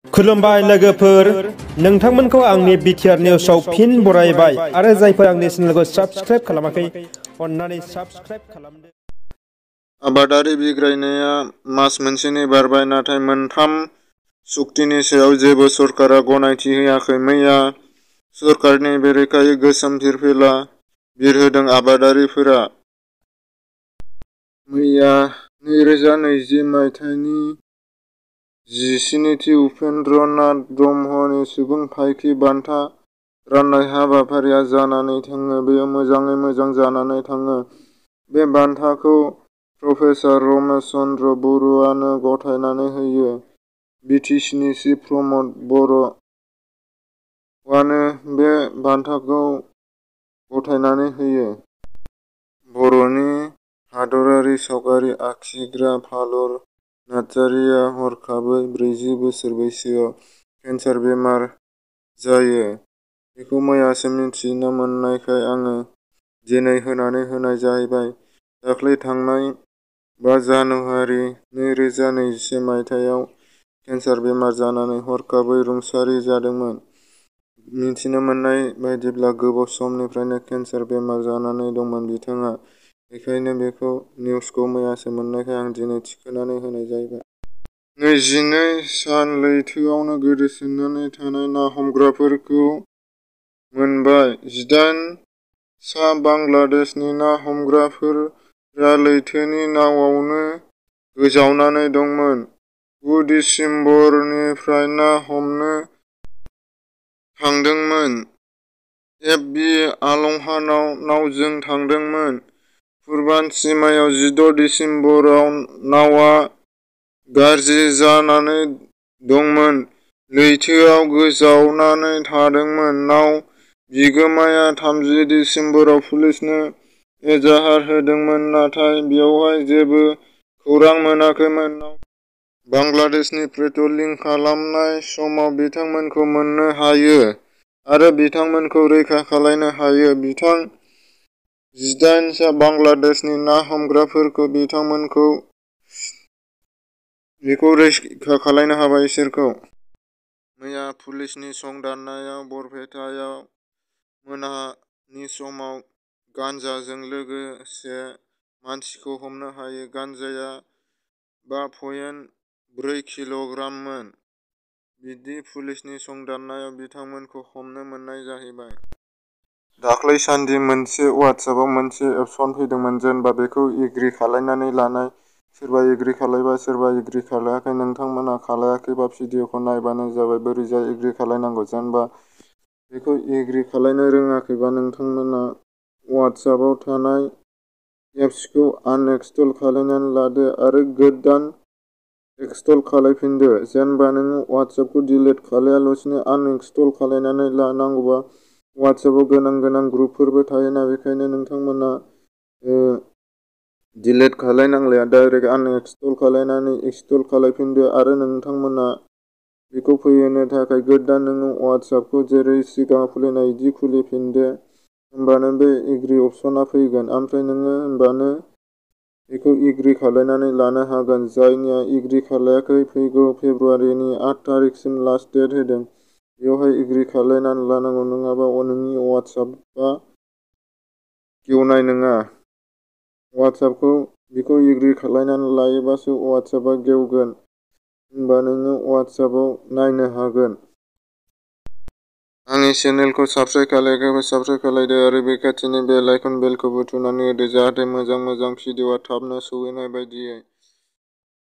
खुलुमबाय लोगोफोर, नोंथांमोनखौ आंनि बिटिआर निउसआव फिन बरायबाय आरो जायफोर आंनि चेनेलखौ साबस्क्राइब खालामाखै अन्नानै साबस्क्राइब खालामदो। आबादारि बिग्रायनाया मास मोनसेनि बारबाय, नाथाय मोनथाम सुक्तिनि सायाव जेबो सरकारा गनायथि होआखै। मैया सरकारनि बेरेखायै गोसोम फिरफिला बिरहोदों आबादारिफोरा। मैया 2020 मायथाइनि 17थि उपेन्द्र नाथ ब्रह्मनि सुबुं फायखि बान्था राननाय हाबाफारिया जानानै थाङो। बेयो मोजाङै मोजां जानानै थाङो। बे बान्थाखौ प्रफेसार रमेश चन्द्र बरुवानो गथायनानै होयो। बिटिसिनि चिफ प्रमद बर'आनो बे बान्थाखौ गथायनानै होयो। बर'नि हादरारि सावगारि आखिग्रा फालुर नार्जारिया हरखाबै 40 बोसोर बैसोआव केन्सार बेमार जायो। बेखौ मैयासो मिथिनो मोननायखाय आङो दिनै होनानै होनाय जाहैबाय। दाख्लै थांनाय 5 जानुवारि 2021 मायथाइयाव केन्सार बेमार जानानै हरखाबै रुंसारि जादोंमोन। मिथिनो मोननाय बायदिब्ला गोबाव समनिफ्रायनो केन्सार बेमार जानानै दंमोन बिथाङा। बेखायनो बेखौ निउजखौ मैयासो मोननायखाय आं दिनै थिखोनानै होनाय जाहैबाय। 22 सान लैथोआवनो गोदोसोनानै थानाय ना हमग्राफोरखौ मोनबाय। 18 सा बांलादेशनि ना हमग्राफोरा लैथोनि नावआवनो गोजावनानै दंमोन। 9 दिसेम्बरनिफ्राय ना हमनो थांदोंमोन। एफबि आलंहा नावजों थांदोंमोन। पुर्बान्चीमायाव 16 दिसेम्बराव नावआ गाज्रि जानानै दंमोन। लैथोआव गोजावनानै थादोंमोन। नाव बिगोमाया 30 दिसेम्बराव पुलिसनो एजाहार होदोंमोन, नाथाय बेवहाय जेबो खौरां मोनाखैमोन। बांलादेशनि पेट्रलिं खालामनाय समाव बिथांमोनखौ मोननो हायो आरो बिथांमोनखौ रैखा खालामनो हायो। 18 सा बांलादेशनि ना हमग्राफोरखौ बेखौ रैखा खालामनो हाबाय। इसोरखौ मैया पुलिसनि संदाननायाव बरपेटायाव मोनानि समाव गान्जाजों लोगोसे मानसिखौ हमनो हायो। गान्जाया 5.4 किल'ग्राममोन। बिदि पुलिसनि संदाननायाव बिथांमोनखौ हमनो मोननाय जाहैबाय। दाख्लै सानदि मोनसे वाट्सएपआव मोनसे अपसन फैदोंमोन, जेनेबा बेखौ एग्रि खालामनानै लानाय। सोरबा एग्रि खालामबाय, सोरबा एग्रि खालायाखै। नोंथांमोना खालायाखैबा भिडिअखौ नायबानो जाबाय बोरैजाय एग्रि खालामनांगौ। जेनेबा बेखौ एग्रि खालामनो रोङाखैबा नोंथांमोना वाट्सएपआव थानाय एप्सखौ आनइनस्टल खालामनानै लादो आरो गोदान इनस्टल खालामफिनदो। जेनेबा नोङो वाट्सएपखौ डिलिट खालायालासिनो आनइनस्टल खालामनानै लानांगौबा वाट्सएपआव गोनां ग्रुपफोरबो थायोना, बेखायनो नोंथांमोना डिलिट खालामनांलाया, डाइरेक्ट आनइनस्टल खालामनानै इनस्टल खालामफिनदो आरो नोंथांमोना बेखौ फैहोनो थाखाय गोदान नोङो वाट्सएपखौ जेरै सिगाङाव खुलिनाय बिदि खुलिफिनदो। होमबानो बे एग्रि अपसना फैगोन। ओमफ्राय नोङो होमबानो बेखौ एग्रि खालामनानै लानो हागोन। जायनिया एग्रि खालायाखै, फैगौ फेब्रुवारिनि 8 तारिखसिम लास्ट डेट होदों। बेवहाय एग्रि खालामनानै लानांगौ, नङाबा नोंनि वाट्सएपआ गेवनाय नङा। वाट्सएपखौ बेखौ एग्रि खालामनानै लायोबासो वाट्सएपआ गेवगोन। होमबा नोङो वाट्सएपआव नायनो हागोन। आंनि चेनेलखौ साबस्क्राइब खालायाखैबा साबस्क्राइब खालामदो आरो बे खाथिनि बेल आइकन बेलखौबो थुनानै होदो, जाहाथे मोजां भिडिअआ थाबनो सौहैनाय बायदियै।